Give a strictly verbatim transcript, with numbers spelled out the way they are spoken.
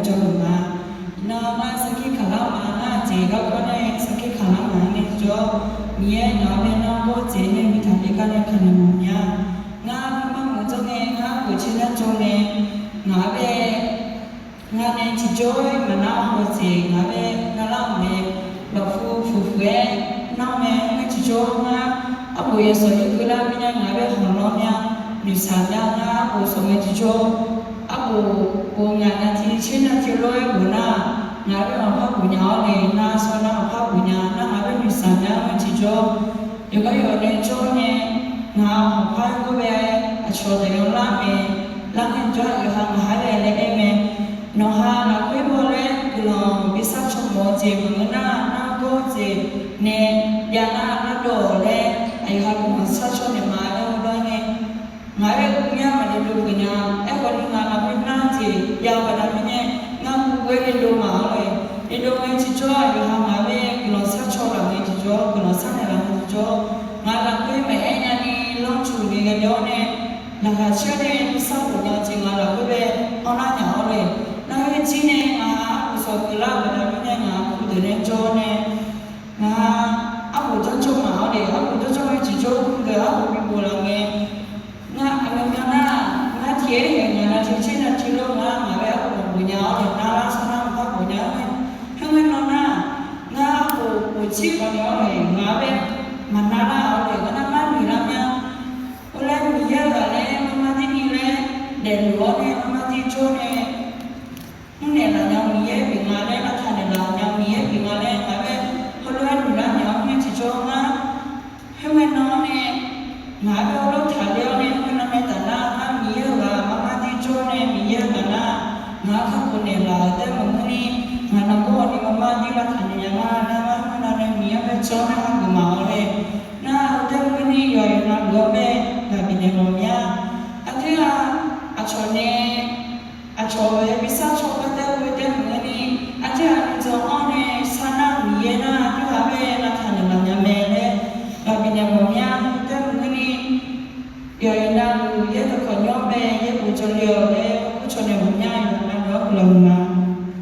jawr-euq ma. Iqnan ngar sarkir kaqlar ma, ngar aqjeq garkawv nae sarkir kaqlar ma-aer nae jawr, Miqyaer ngaq-anr bae nar gawr dzaeq nae bi taqbi gar nae kaqnoeq mawf nya. Ngar nuima meuq jawr ngae, ngar khof caer nar jawr ngae, ngaq-anr bae ngar nae tiqjawr-aer maqnar haw dzaeq ngaq-anr bae narlar-euq mae. Lafkhoer fuqfuq-aer nar mae, ngar tiqjawr ngar arbof yawsawq yawkeuv lar mirnae ngaq-anr bae hawq lanr mya, noeqshaq mya, ngar arbof sawq ngae tiqjawr, arbof bof ngaq navtiq tser navtiq lof-aer bof nar, ngaq-anr bae hawqpar bof nya-awr nae, nar sawr nar hawqpar bof nya nar, ngaq-anr bae noeqshaq mya-aer ngar tiqjawr, yawqgar yawq nae jawr nae, ngaq hawqpar-aer gawr bae aqcawq daqyan lar mae. Lar ngae jawr-aq, yawqha ngaq-anr bae laer aer mae. Nawqha lafkhoer baw laer guiqlanq bi sharcaw mawf-eu jeq maqngeur nar, nar gawr-eu jeq nae jav nar nar dawq laer, aqyawf ha guiqlanq sharcaw naeq ma laer heugar nae, ngaq-anr bae guv mya maqdaef dov geuf nya. Aerkhawf ni ngaq lafkhoer nar jeq jav-eu baqda mirnae, ngar guv ghae daef dov ma-awr le. Daef dov ngae tiqjawr, aqyawf ha ngaq-anr bae guiqlanq sharcaw laf ngae tiqjawr, guiqlanq sharnaeq laf ngae tiqjawr, ngaq lafkhoer maqaer nyani lanrcuq ni ghae-awr nae, laqkhaq caer nae nuisar khof nya-eu jeq ngaq lafkhoer bae anrlar nya-awr le. Nar khoer jir nae ngaq-anr uqsawq keuvlar-eu baqda mirnae ngaq-anr kudeuq nae jawr nae, ngaq-anr arbof jawrjawr ma-awr le, arbof jawrjawr ngae tiqjawr kudeuq arbof bi bof laf ngae, ngar aqmyan myan nar, ngar tiq-aer haeq ngaq navtiq tser navtiq lof ngar ngaq-anr bae arbof maqbof nya-awr le, narlar sawr nar hawqpar bof nya-aer mae. Khoerngae nan nar, ngar arbof bof jir khawf nae-awr le, ngaq-anr bae maqnar lar-awr le, ngar nar mar noeq lar mya. Or laer Miqyaer-euq ghaq laer marmar dir ni laer daefluf-awr nae marmar dir jawr nae, mrnaeq laf nya-eu Miqyaer pyeuf nga laer, lavtaq naeq laf nya-eu Miqyaer pyeuf nga laer ngaq-anr bae heulof-aer noeq lar nya-awr nae tiqjawr ngar, khoerngae nan-awr nae, ngaq-anr bae heulof taqler-awr nae khoerngae nan nae taf nar, ngar Miqyaer-euq ghaq marmar dir jawr nae Miqyaer-euq ghaq nar, ngaq-anr kakhof naeq laf-euq taef maqngeur ni, ngaq nan gawr-awq ni marmar dir lavtaq naeq nya ngar nar, ngar khoerngae nan nae Miqyaer-anr bae jawr nae hageuf ma-awr le. Nar-eu taef maqngeur ni yawqha yawqha navluf-anr bae ghaq bifnaeq mawf mya. Aqdui-aq, aqcawq nae aqcawq-euq yabi sharcaw-eu gartaer ghoe taef maqngeur ni, aqdui-aq